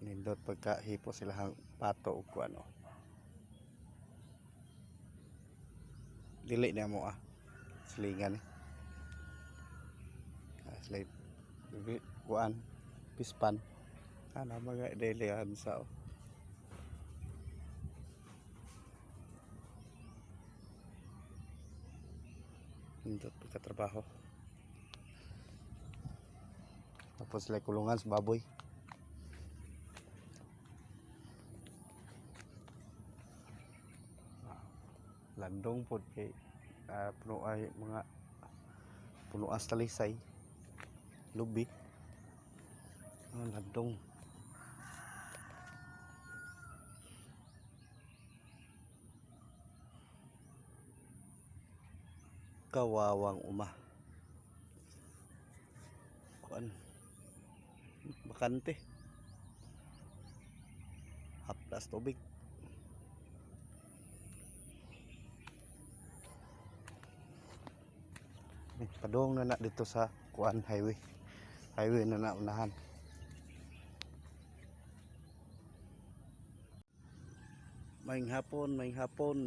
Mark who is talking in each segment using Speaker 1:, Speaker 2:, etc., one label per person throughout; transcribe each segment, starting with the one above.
Speaker 1: Nindot pagkahipo sila pato ug kuan oh. Dili na mo ah. Silingan ni. Ah, sila kuan pispan. Ana mga dilihan sa oh. Nindot pagkatrabaho. Tapos sila kulungan sa baboy. Landong pod kay puno ay mga punuas talisay, lubi, landong. Kawawang uma, kuan, bakante, haplas tubig. Eh, padung na na dito sa kuan, highway, highway na na unahan. Maayong hapon, maayong hapon,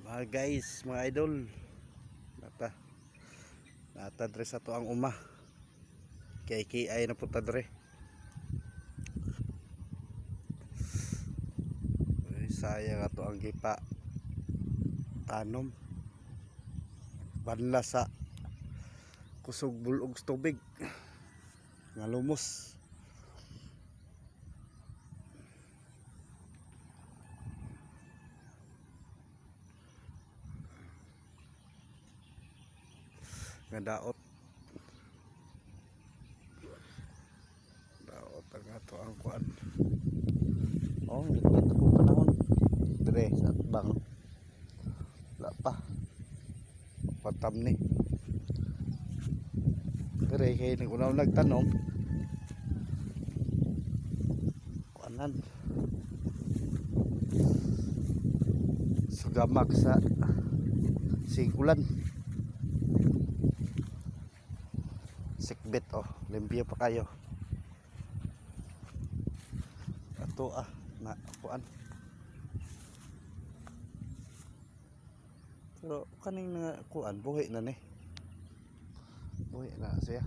Speaker 1: mga guys, mga idol. Nata nata dre sa ato ang uma kay kiay na punta dre. Ay, sayang ato ang gipa tanom, banla sa kusog bulog sa tubig nga lumos. Nga daot daot ang ato ang kuan. Oh, init ko panahon dire sa atbang, wala pa patam ni dire kay nag-unaw nagtanom kuanan, sugamak sa sigulan, sikbit oh, limpyo pa kayo ato ah na kuan. Pero kaning nga kuan, buhi na ni, buhi na siya.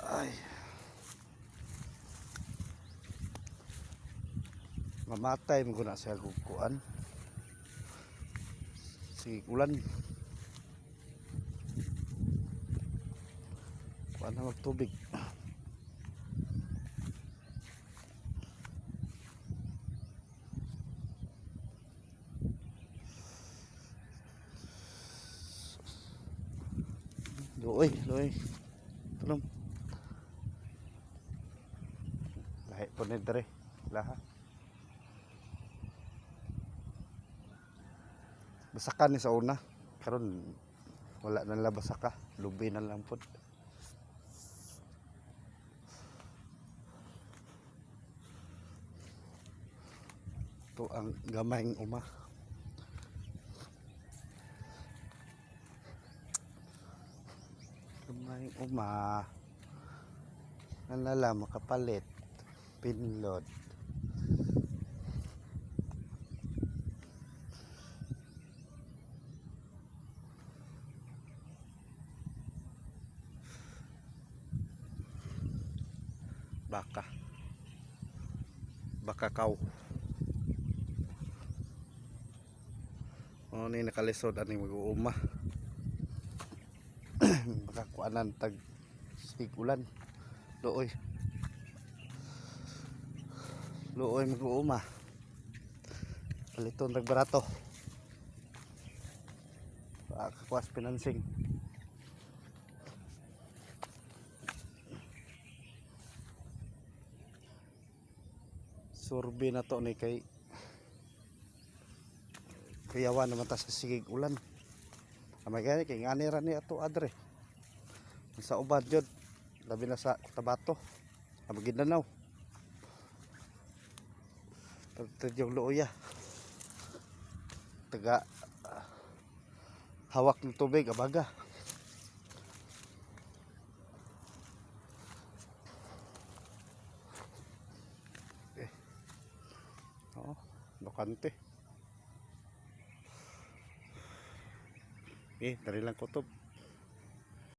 Speaker 1: Ay, mamatay mo na siya kung kuan, sige ulan, kuan na magtubig. Luoy, luoy. Tulong. Lahi po ni dre. Laha. Basakan ni sa una. Karon wala na la basaka. Lubi na lang pod. Ito ang gamayng uma. Gamayng uma. Nalala makapalit. Pinlod. Baka. Bakakaw. O ni nakalisod ani mag-uuma. Makakuanan tag sigulan. Luoy. Luoy mag-uuma. Paliton rag barato. Pakakuas financing. Survey na to ni kay kuyawan naman ta sa sigig ulan. Amay gani kay ngani ra ni ato adre. Sa ubad jud, labi na sa Cotabato. Ang Maguindanao. Tagtad yung luoya. Taga hawak ng tubig abaga. Oo, bakante. Eh, dali lang kutob.